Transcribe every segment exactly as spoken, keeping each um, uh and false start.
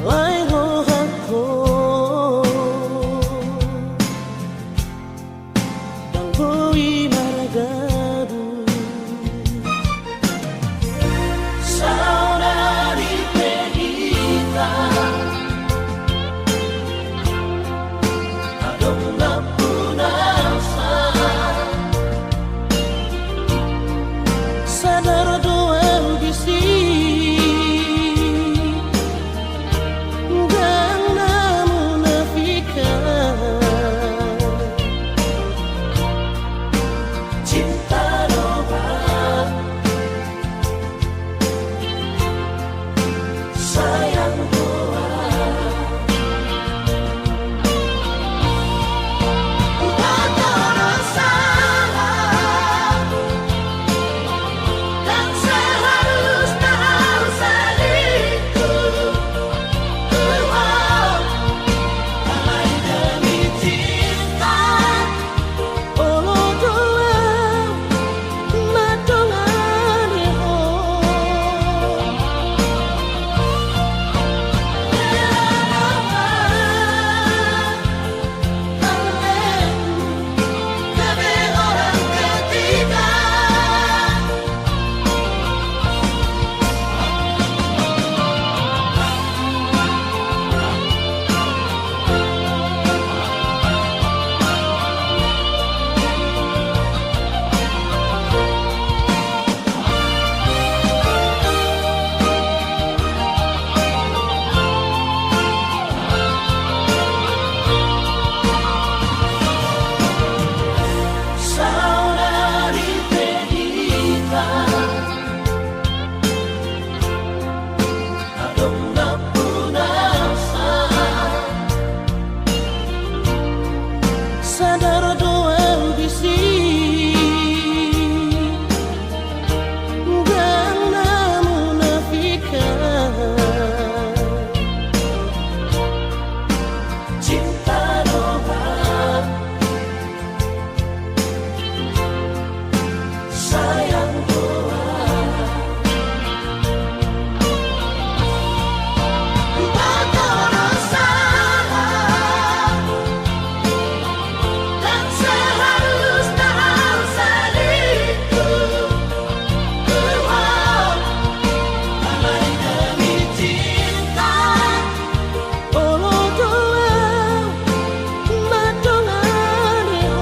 Alai rohangku ndang boi margabung. Saudari pe hita adong lampu nasa. Sadar do au disi ndang na munafikan. Cinta do ba, sayang do ba. Ndang torus salah, ndang seharusna au selingkuh. Alai demi cinta, olo do au mandongani ho. Saudari pe hita adong lampu nasa. Sadar do au disi ndang na munafikan. Cinta do ba, sayang do ba. Ndang torus salah, ndang seharusna au selingkuh. Alai demi cinta, olo do au mandongani ho.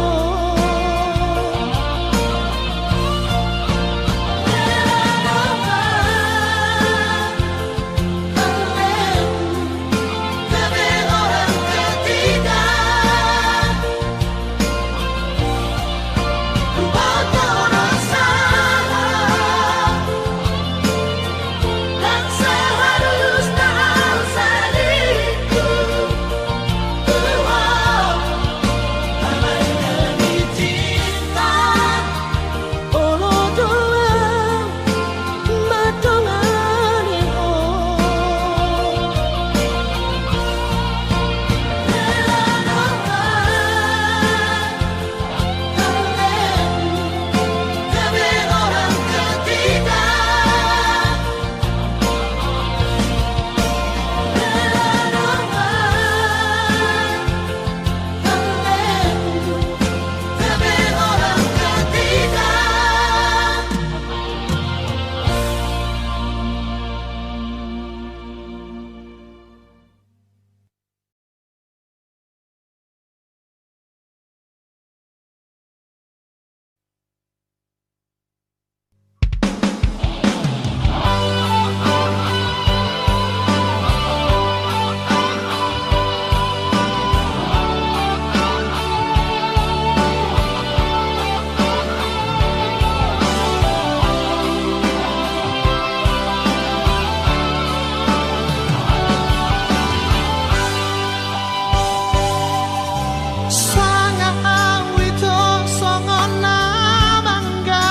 Sanga au ito songon na mangga,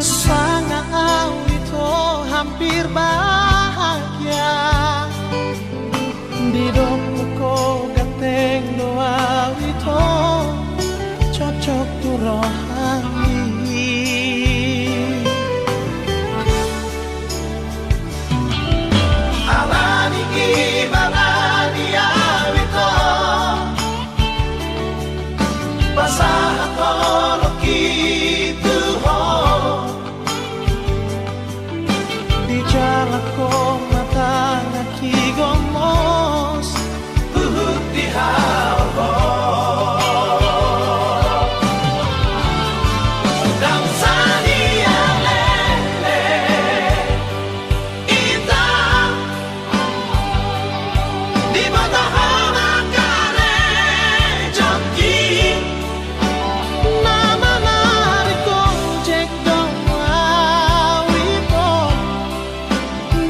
sanga au ito hampir bahagia. Didok ho ganteng do au ito, cocok tu rohami. Ala Jala ho ma tangan ni gomos, huhut di hau ho. Ndang sadia lele ita, diboto ho ma karejongki. Na manarik ojek do au, Ipo,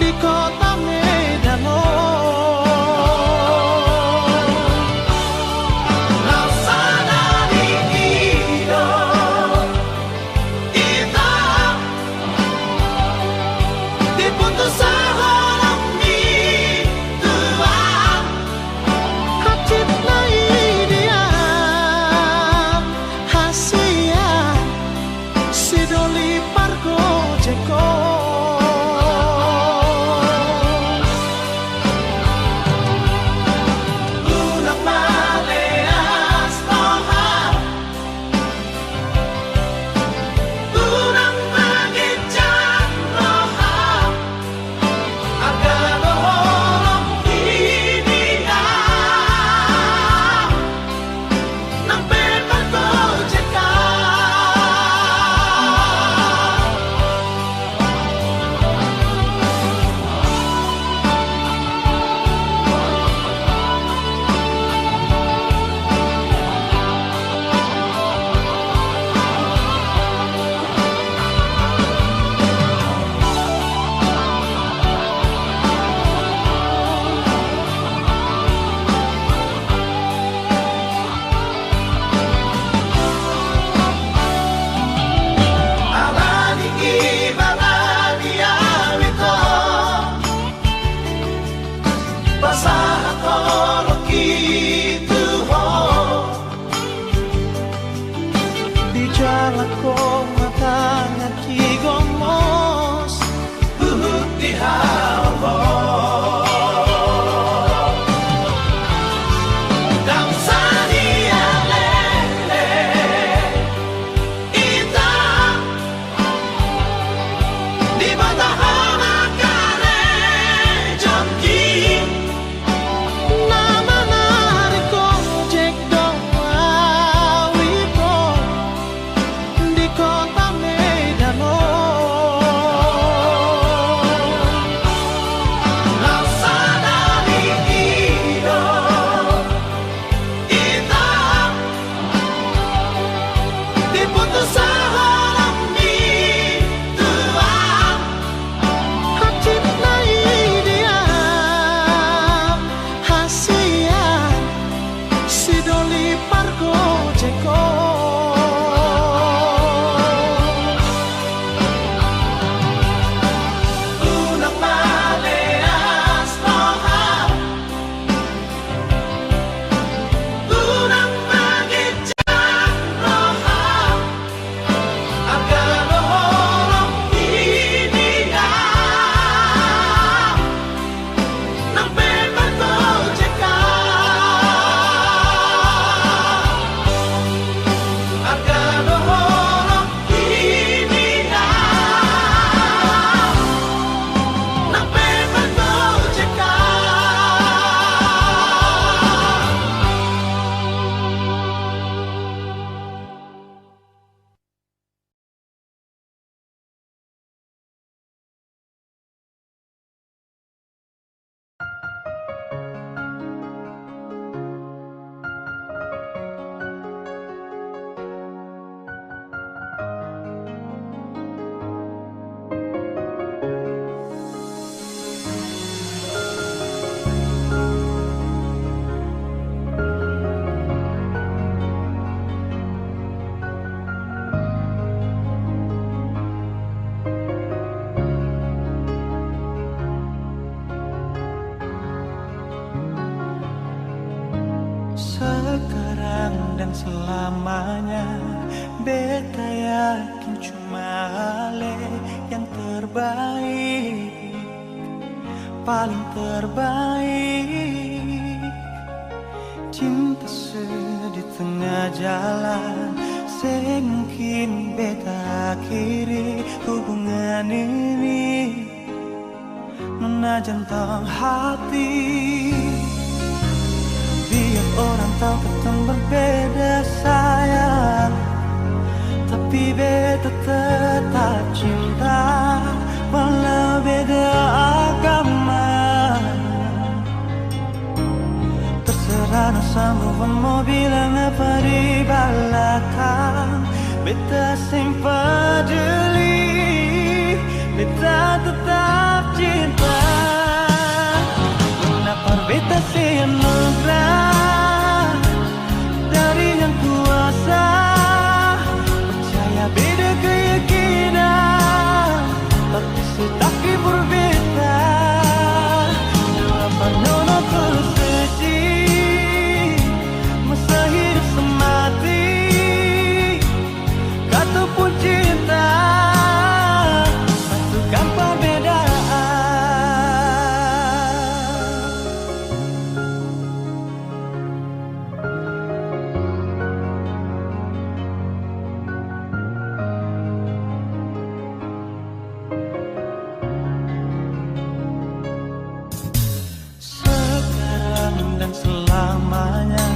di kota Medan on. Laos sadari i do ita diputus saholong ni Tuhan. Hansit na i dia hasian si doli pargojek on. Unang maleas roha, unang maginjang roha, arga do holong i dia, nang pe pargojek an. Alani i barani au, Ito, pasahat holongki tu ho. Dijalo ho ma tangan ni gomos, huhut di hau ho. Ndang sadia lele ita, diboto ho ma karejongki. Na manarik ojek do au, Ipo, di kota Medan on. Laos sadari i do ita diputus saholong ni Tuhan. Hansit na i dia hasian si doli pargojek on. Unang maleas roha, unang maginjang roha, arga do holong i dia, nang pe pargojek an. Arga do holong i dia, nang pe pargojek an. Sekarang dan selamanya, beta yakin cuma ale yang terbaik, paling terbaik. Cinta sedih tengah jalan, seng mungkin beta akhiri hubungan ini. Na jantung hati. Biar orang tahu katong berbeda sayang, tapi beta tetap cinta walau beda agama. Terserah na samua orang mau bilang apa di balakang, beta seng peduli, beta tetap cinta. Karna parbeta se anugerah dari Yang Kuasa. Percaya beda keyakinan, tapi se takdir berbeda. Dua panono terus suci, masa hidup semati. Katong pun cinta, satukan perbedaan. Sekarang dan selamanya,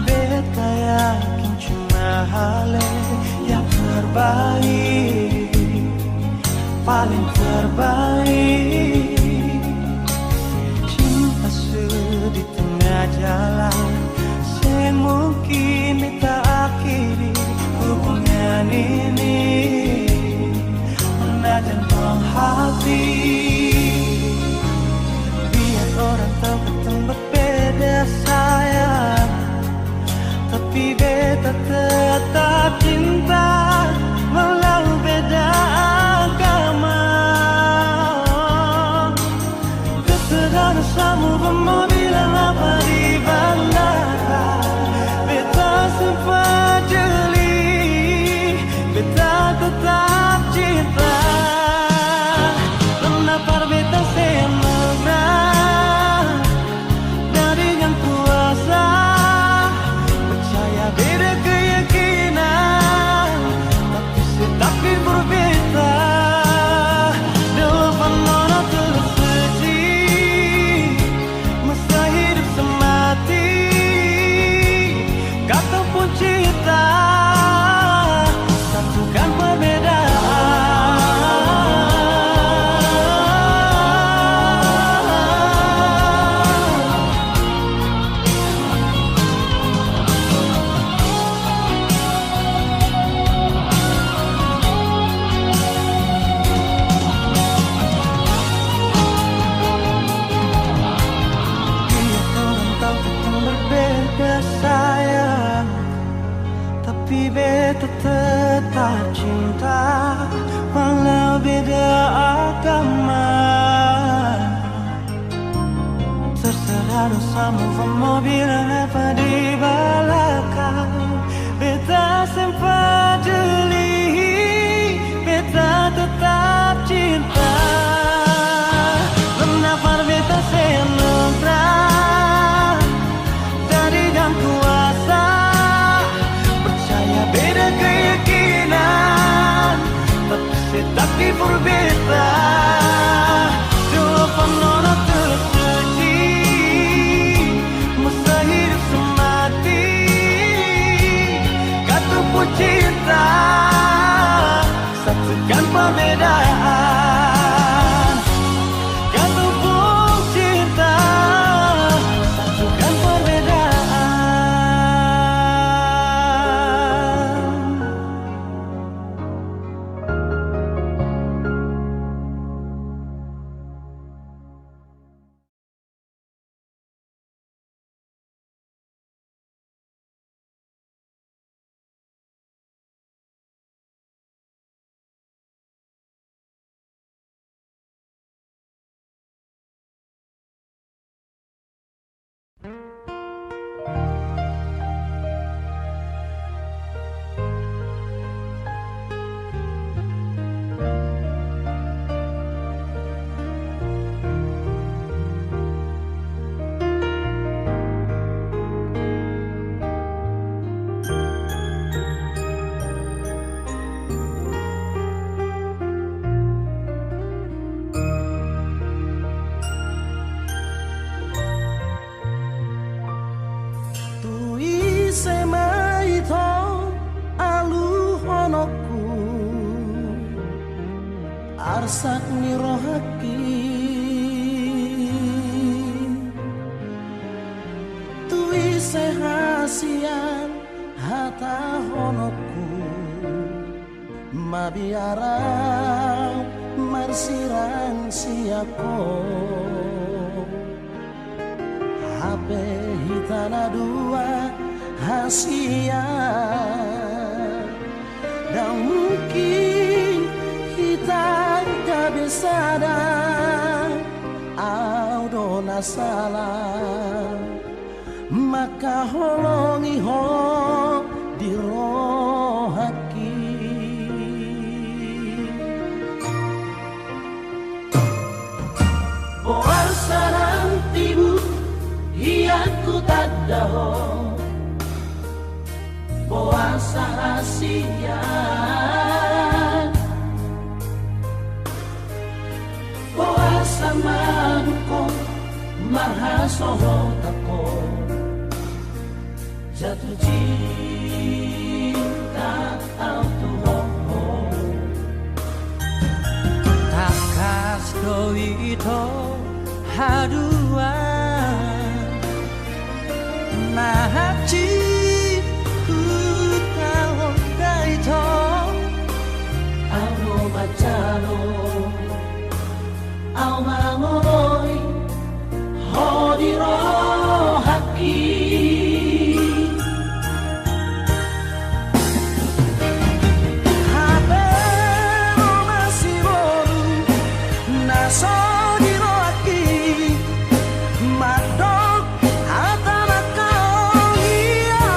beta yakin cuma ale yang terbaik, paling terbaik. Cinta su di tengah jalan, seng mungkin beta akhiri hubungan ini. Na jantung hati. Biar orang tahu katong berbeda sayang, tapi beta tetap cinta walau beda agama. Terserah na samua orang mau bilang apa di balakang, beta seng peduli, beta tetap cinta. Karna parbeta se anugerah dari Yang Kuasa. Percaya beda keyakinan, tapi se takdir berbeda. Dua panono terus suci, masa hidup semati. Katong pun cinta, satukan perbedaan. Biar orang tahu katong berbeda sayang, tapi beta tetap cinta walau beda agama. Terserah na samua orang mau bilang apa di balakang, beta seng peduli, beta tetap cinta. Karna parbeta se anugerah dari Yang Kuasa. Percaya beda keyakinan, tapi se takdir berbeda. Dua panono terus suci, masa hidup semati. Katong pun cinta, satukan perbedaan. Katong pun cinta, satukan perbedaan. Sak ni rohangki tu ise hasian hatahononku, mabiar au marsirang sian ho. Hape hita na dua hasian, ndang mungkin hita gabe sada. Au do na sala mangkaholongi ho di rohangki. Boasa nang tibu hian hutanda ho, boasa hasian, boasa mandungkon marhasohotan ho. Jatuh cinta au tu ho. Tangkas do ito hadua, na hansit hutaon da ito. Au do manjalo, au mangoloi ho di rohangki. Hape ro ma siboru na so di rohangki, mandok hata mangkaholongi au.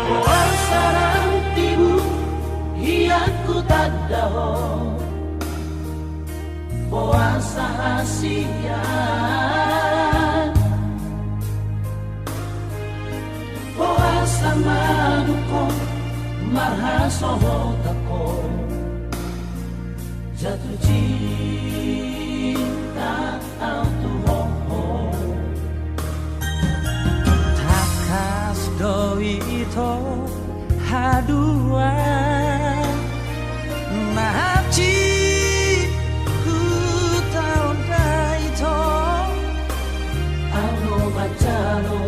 Boasa nang tibu hian hutanda ho, boasa hasian, boasa mandungkon marhasohotan ho. Jatuh cinta au tu ho. Tangkas do ito hadua, na hansit hutaon da ito. Au do manjalo,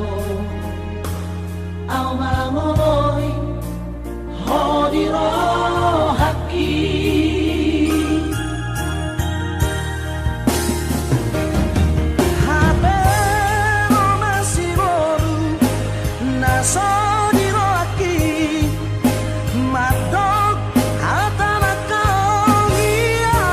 au mangoloi ho di rohangki. Hape ro ma siboru na so di rohangki, mandok hata mangkaholongi au.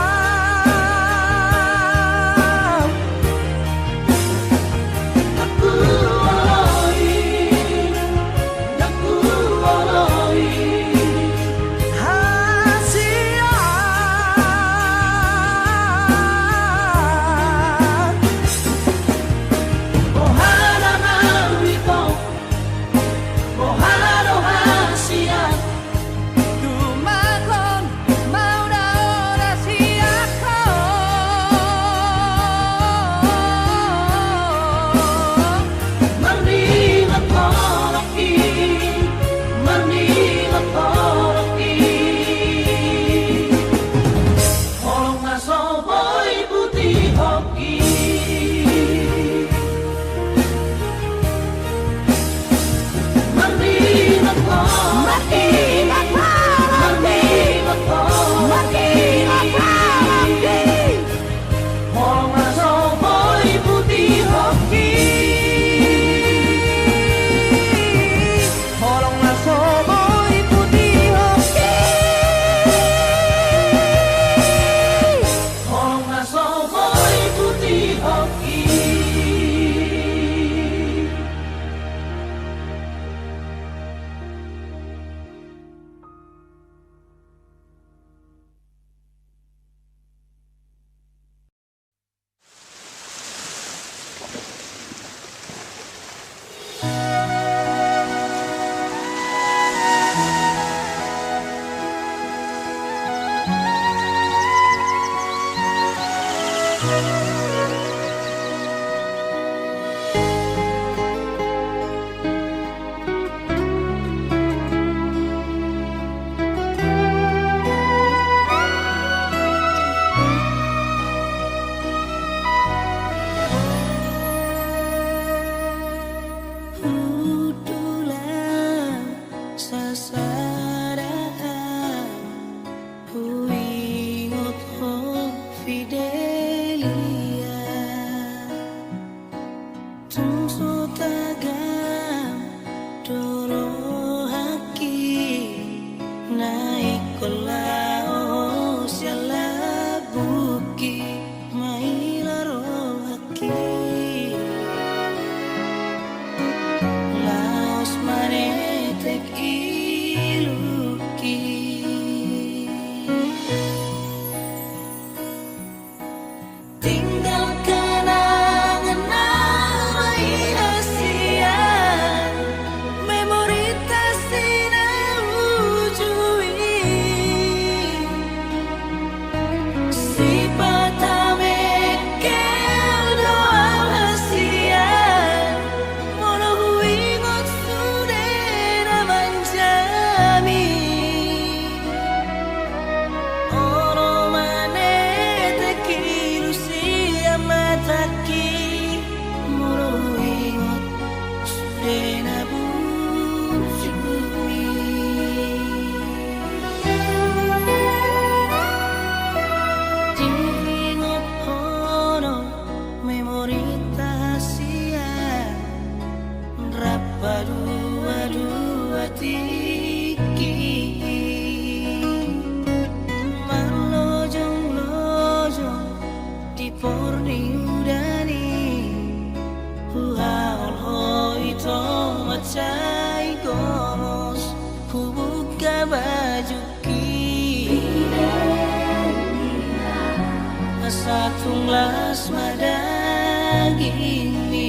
Tung las ma dagingmi.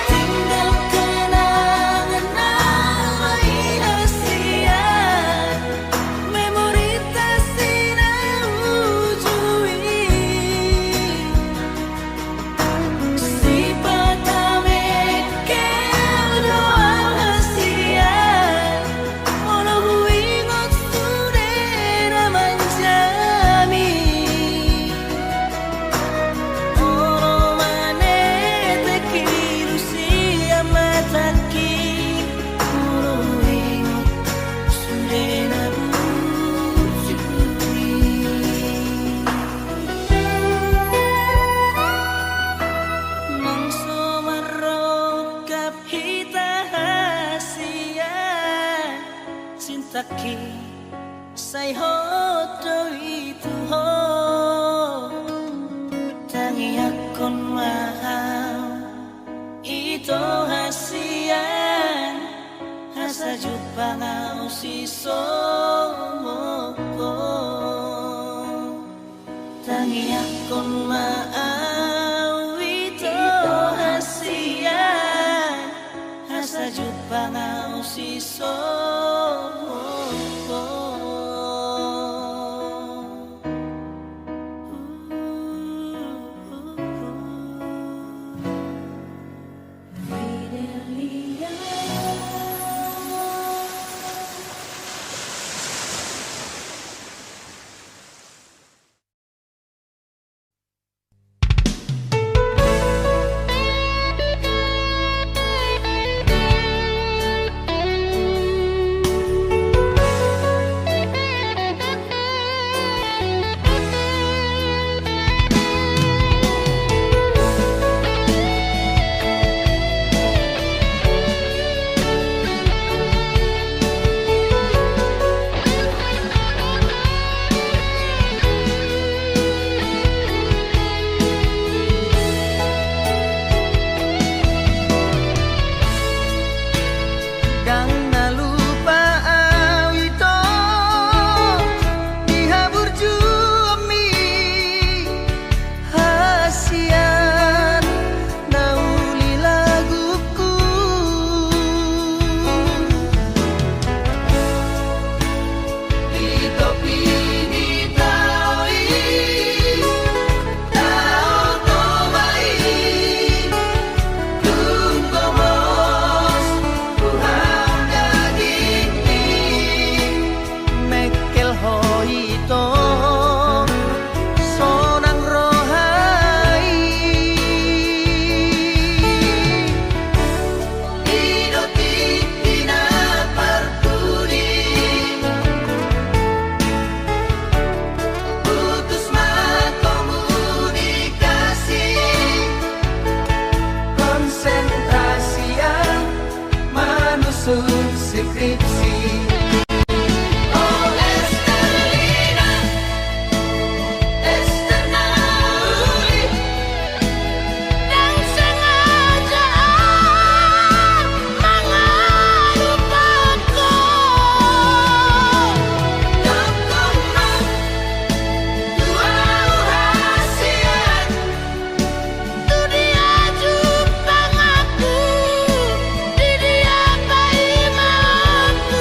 Tinggal kenangan na maina sian memorita si na uju i. Sipata mengkel do au hasian, molo huingot sude na manjami. Molo manetek ilu sian matangki, molo huingot sude na uju i. Nang so marrongkap hita hasian, cintaki sai hot do i tu ho. Tangiangkon ma au ito hasian, asa jumpang au sisongon ho. Tangiangkon ma au ito hasian, asa jumpang au sisongon ho. Ndang na lupa au ito di haburjuonmi hasian na uli lagupku. Di topi ni tao i, tao Toba i, tung gomos huhut dagingmi. Mengkel ho ito sonang roha i. Di do tingki na parpudi, putus ma komunikasi. Konsentrasi au manusun skripsi. Oh, Esterlina, Ester na uli, ndang sengaja au mangalupahon ho. Tongtong ma tu au hasian. Tu dia jumpang aku, di dia paima aku.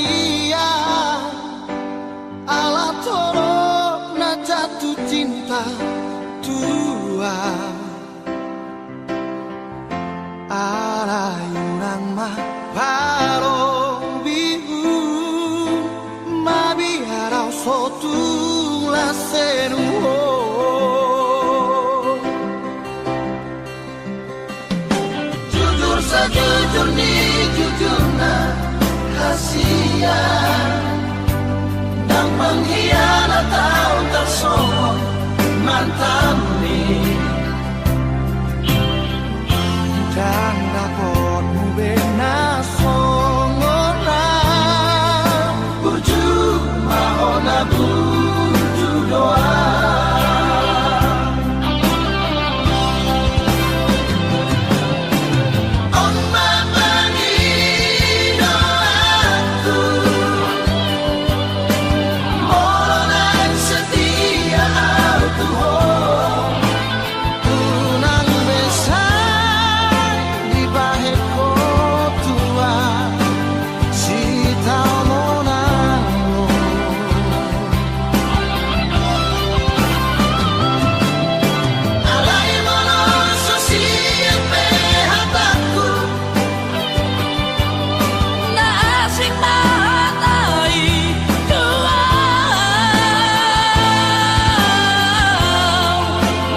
Ia ala torop na jatuh cinta tua. Alai unang ma parobihon, mabiar au so tung las senuhon. Jujur sajujur ni jujurna hasian, ndang penghianat au tarsongon mantanmi. Ndang dapotmu be na songon na burju ma hona burju doang. On ma pangidoanku, molo naeng setia au tu ho, unang be sai dibahen ho tua sitaonon on. Alai molo so sian pe hatangku, na asing ma hata i tu au.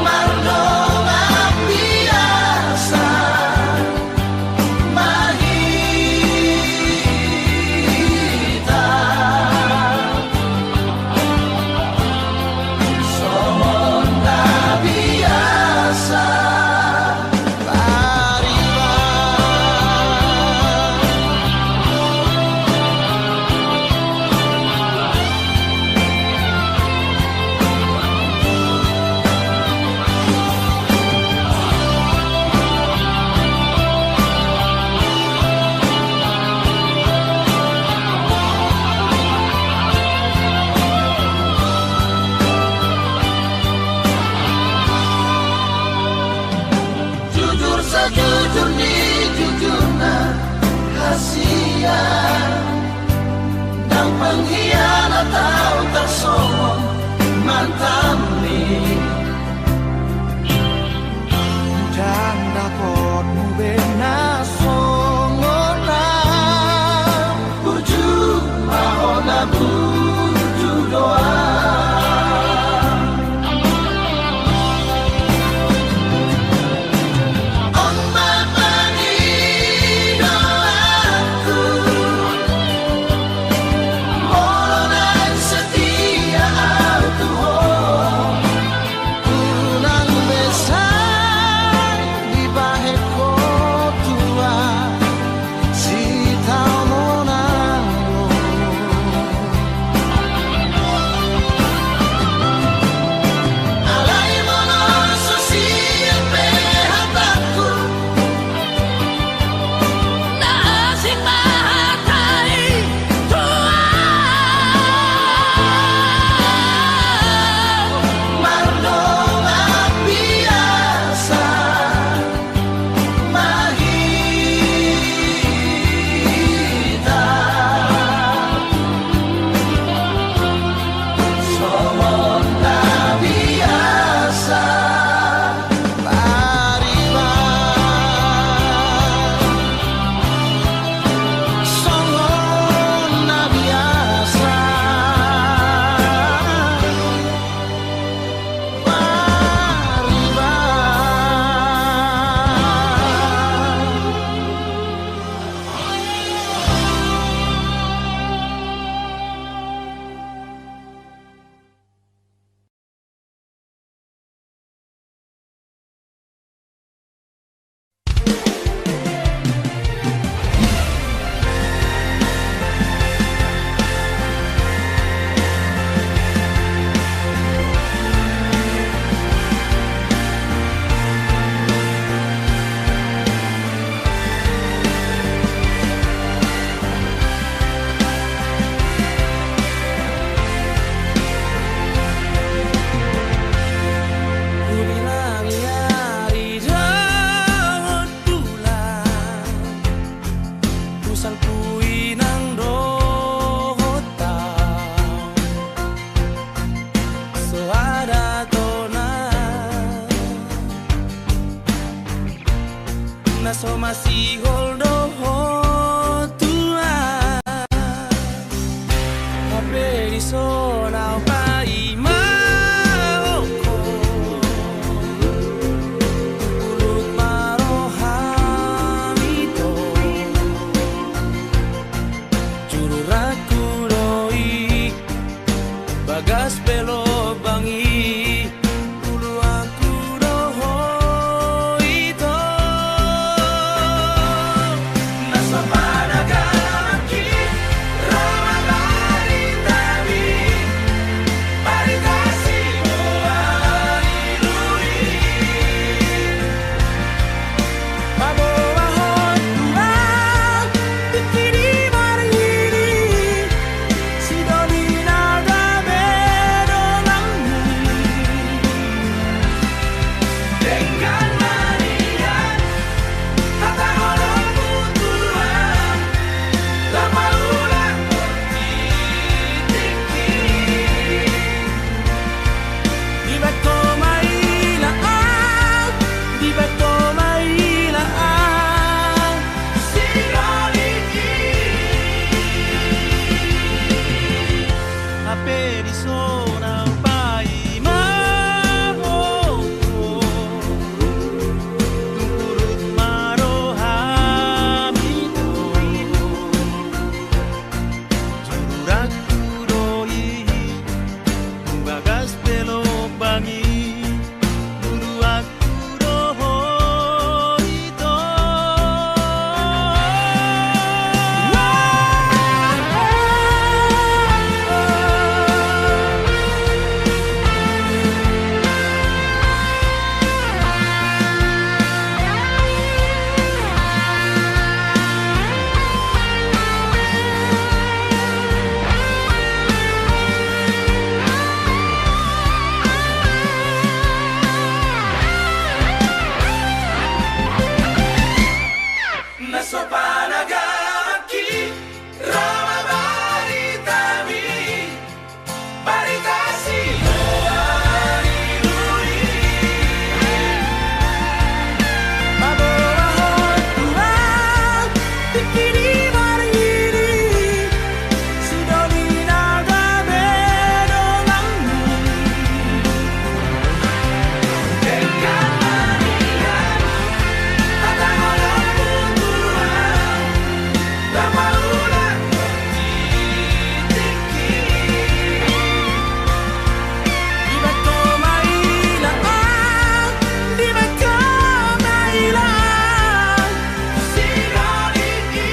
Mardongan biasa ma hita, songon na biasa. Jujur sajujur ni jujurna hasian, ndang penghianat au tarsongon mantanmi. Ndang dapotmu be na songon na burju ma hona burju doang. On ma pangidoanku, molo naeng setia Masihol do ho Tuhan. Hape dison ahu paima ho, tungkulut ma roham ito. Jururakku do i, bagas pe lobang i, uluanku do ho ito. Na so panagangki ro ma baritami, barita simual i. Paboahon Tuhan, tingki di marhini, sidoli na gabe donganmu. Denggan ma nian hata holongmu Tuhan, lam paulak tingki. Dibahen Ho ma ila ahu, dibahen Ho ma ila ahu, sidoli i. Hape dison ahu paima ho, tungkulut ma roham ito. Jururakku do i, bagas pe lobang i, uluanku do ho ito. Na so panagangki ro ma baritami, barita simual i. Paboahon Tuhan, tingki di marhini, sidoli na gabe donganmu. Denggan ma nian hata holongmu Tuhan, lam paulak tingki. Dibahen Ho ma ila ahu, dibahen Ho ma ila ahu, sidoli i.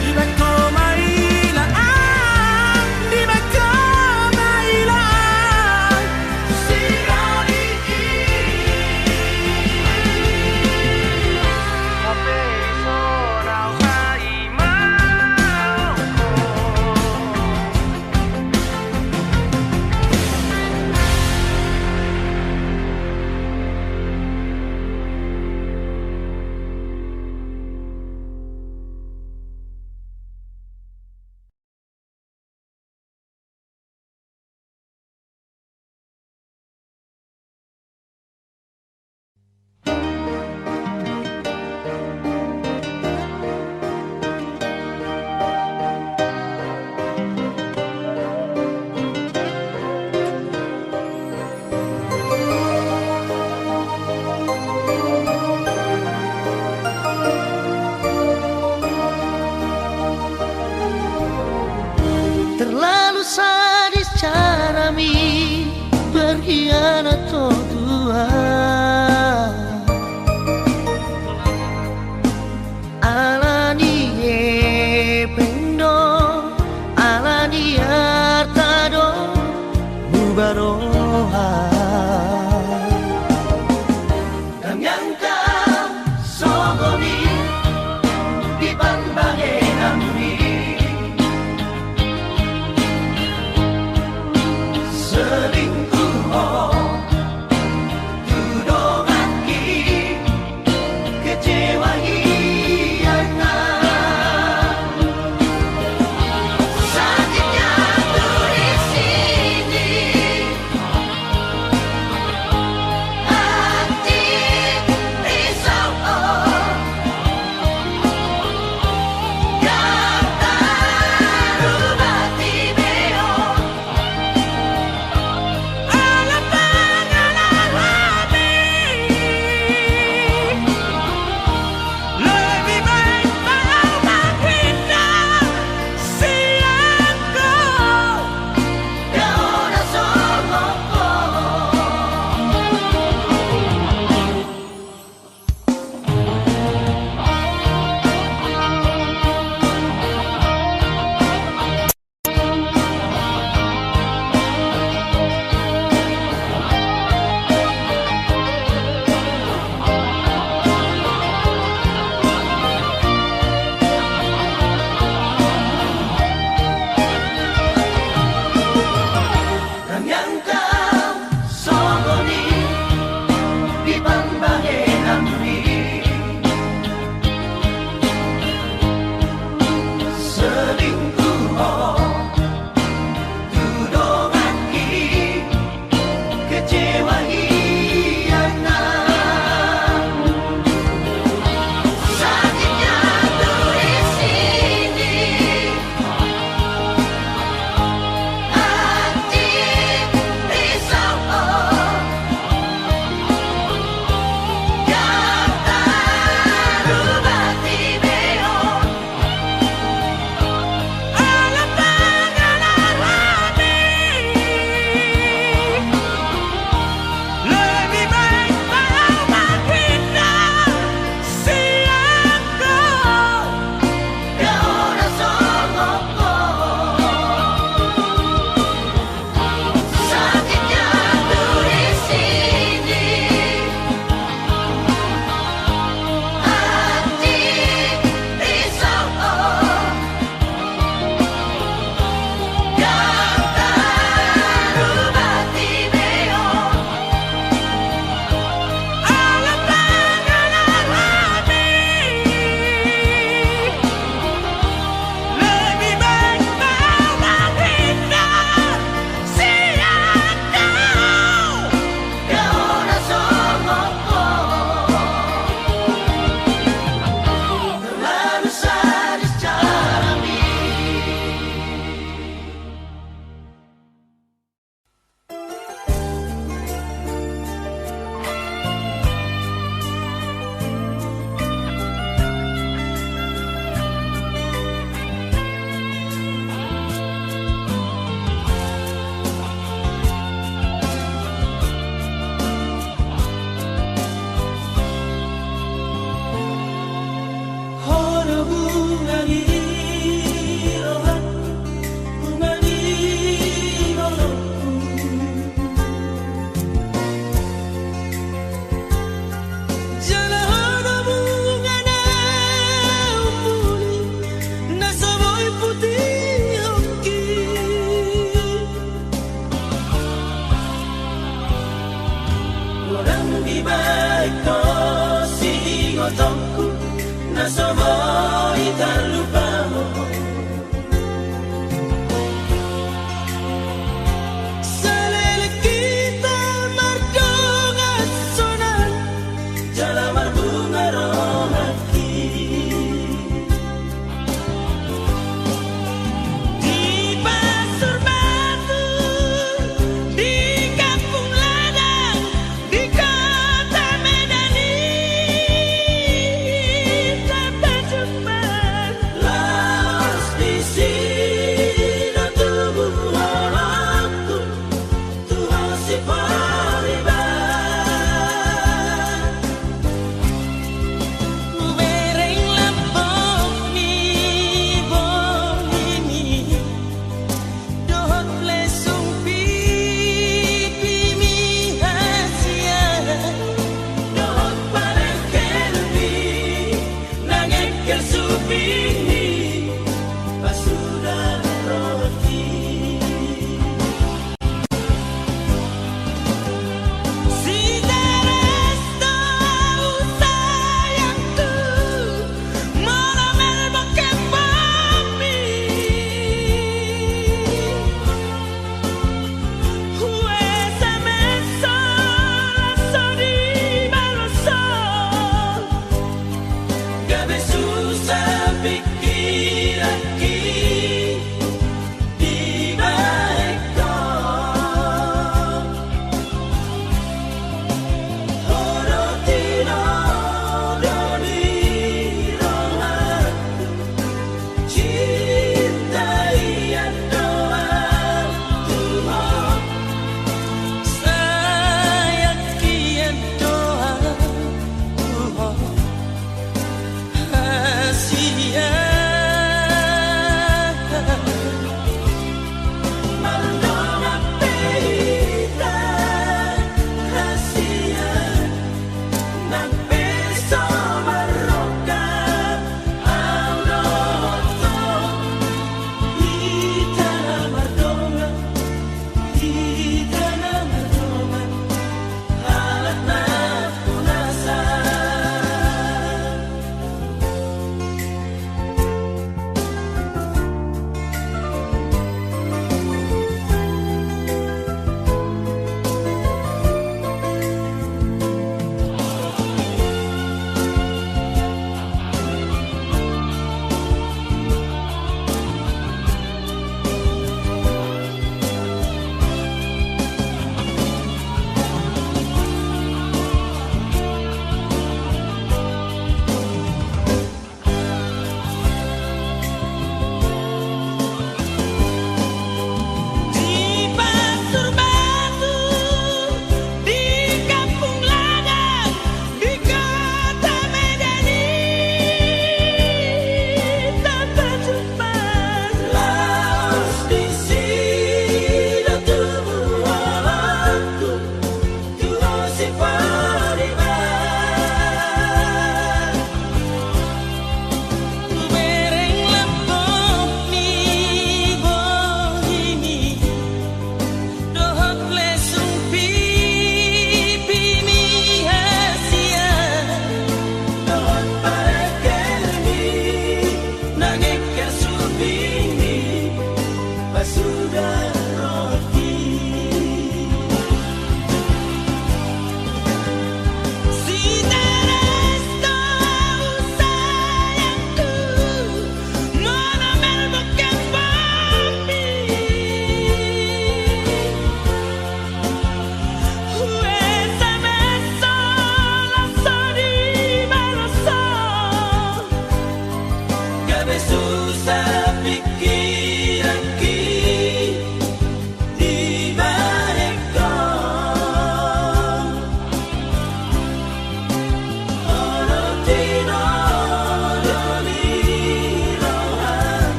Dibahen Ho ma ila ahu, dibahen Ho ma ila ahu, sidoli i. Hape dison ahu paima ho. Terlalu sadis carami berkhianat, oh Tuhan. Ala ni hepeng do, ala ni arta do hubaroha. Dang niangka songon i di pambangenanmi. Selingkuh ho tu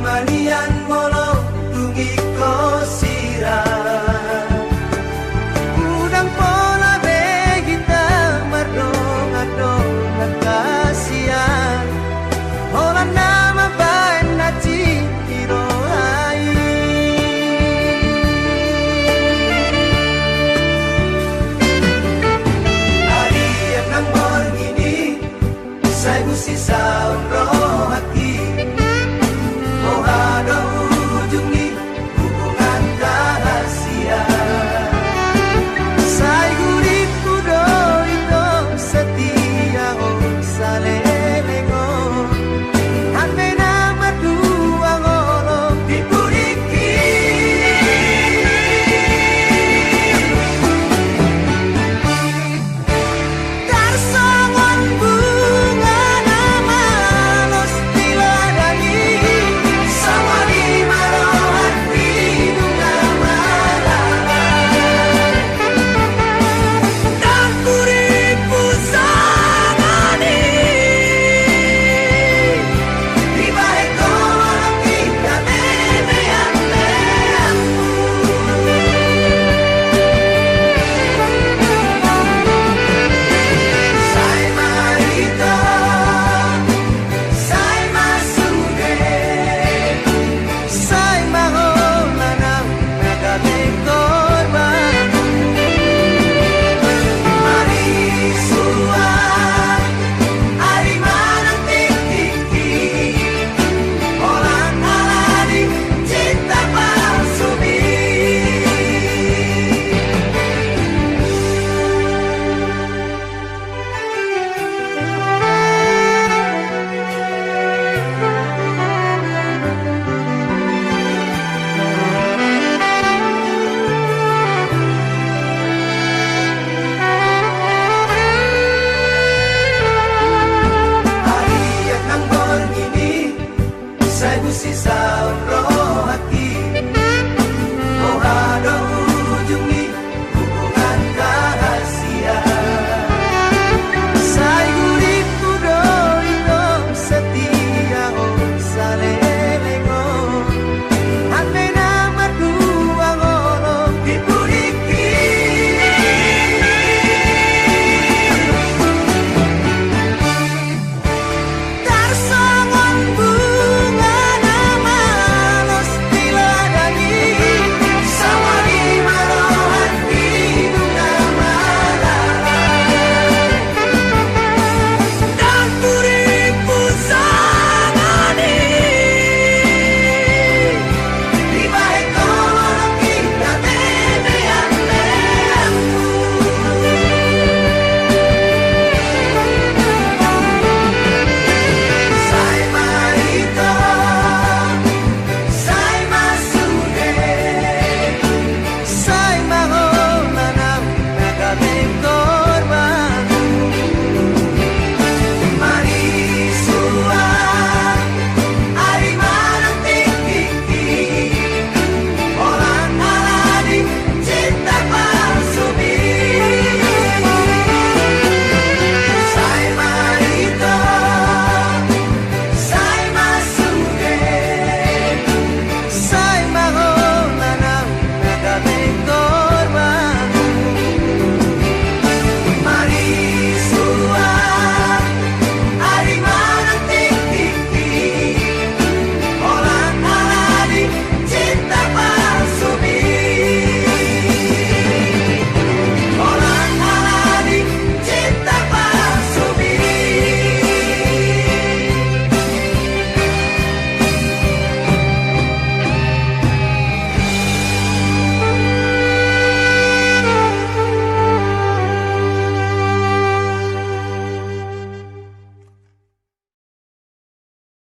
Malian molo